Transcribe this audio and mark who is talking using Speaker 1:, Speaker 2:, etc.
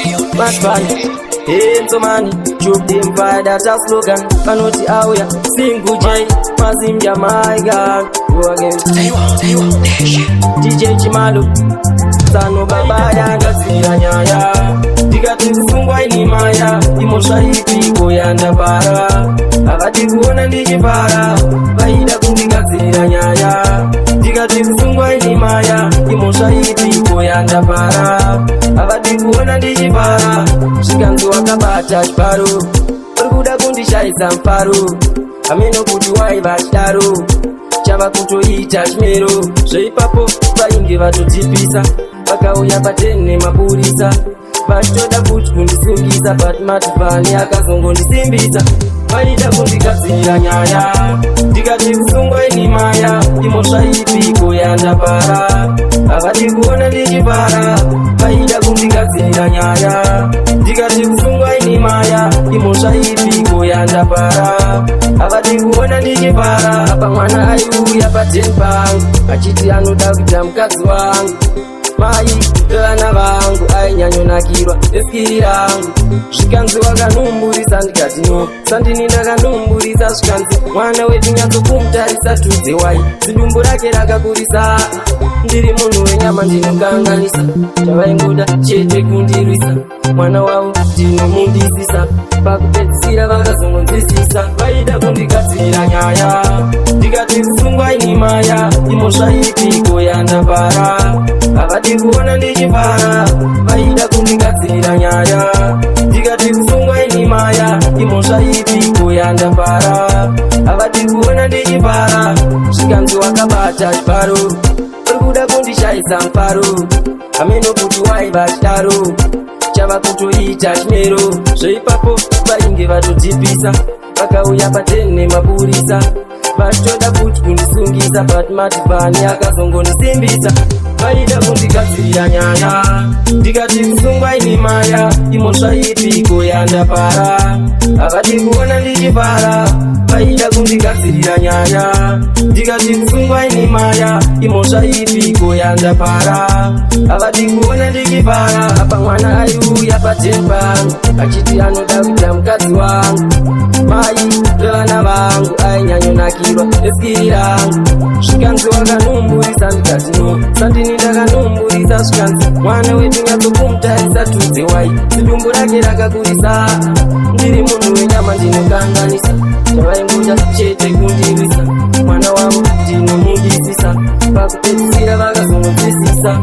Speaker 1: Matfani Enzomani Chop them fire that a slogan. Vanoti auya Single J Mazim Jamaica. Go again. DJ Chimalo. Sano baba yangadzira nyaya. Ndikati kusungwa ini maya. Imhosva ipiko yandapara? Havadi kuona ndichifara. Vaida kundigadzirira nyaya. Ndikati kusungwa ini maya. Imhosva ipiko yandapara? Havadi kuona ndichifara. Zvikanzi wakabata chibharo, uri kuda kundishaisa mufaro. Hameno kuti waiva chidaro. Chava kutoita chimero. Zveipapo vainge vatotipisa. Vakauya patene mapurisa vachitoda futi kundisungisa, but Matifani akazongondisimbisa. Vaida kundigadzirira nyaya. Ndikati kusungwa ini maya. Imhosva ipiko yandapara? Havadi kuona ndichifara. Vaida kundigadzirira nyaya. Ndikati kusungwa ini maya. Imhosva ipiko yandapara? Havadi kuona ndichifara. Apa mwana aiuya pateni pangu achiti anoda kuita mukadzi wangu, mai vevana vangu. Ainyanyonakirwa neskiri rangu. Zvikanzi wakanumburisa. Ndikati no, sandini ndakanumburisa. Zvikanzi mwana wedu nyatsokumutarisa tudze wai zidumbu rake rakakurisa. Ndiri munhu wenyama, ndinokanganisa. Chavaingoda chete kundirwisa. Mwana wavo ndinomudisisa. Pakupedzisira vakazongonzwisisa. Vaida kundigadzirira nyaya. Ndikati kusungwa ini maya. Imhosva ipiko yandapara? Havadi kuona ndichifara. Vaida kundigadzirira nyaya. Ndikati kusungwa ini maya. Imhosva ipiko yandapara? Havadi kuona ndichifara. Zvikanzi wakabata chibharo, uri kuda kundishaisa mufaro. Hameno kuti waiva chidaro. Chava kutoita chimero. Zveipapo vainge vatotipisa. Vakauya patene mapurisa vachitoda futi kundisungisa, but Matifani akazongondisimbisa. Vaida kundigadzirira nyaya. Ndikati kusungwa ini maya. Imhosva ipiko yandapara? Havadi kuona ndichifara. Vaida kundigadzirira nyaya. Ndikati kusungwa ini maya. Imhosva ipiko yandapara? Havadi kuona ndichifara. Apa mwana aiuya pateni pangu achiti anoda kuita mukadzi wangu, mai vevana vangu. Ainyanyonakirwa neskiri rangu. Zvikanzi wakanumburisa. Ndikati no, sandini ndakanumburisa. Zvikanzi mwana wedu nyatsokumutarisa tudze wai zidumbu rake rakakurisa. Ndiri munhu wenyama, ndinokanganisa. Chavaingoda chete kundirwisa. Mwana wavo ndinomudisisa. Pakupedzisira vakazongonzwisisa.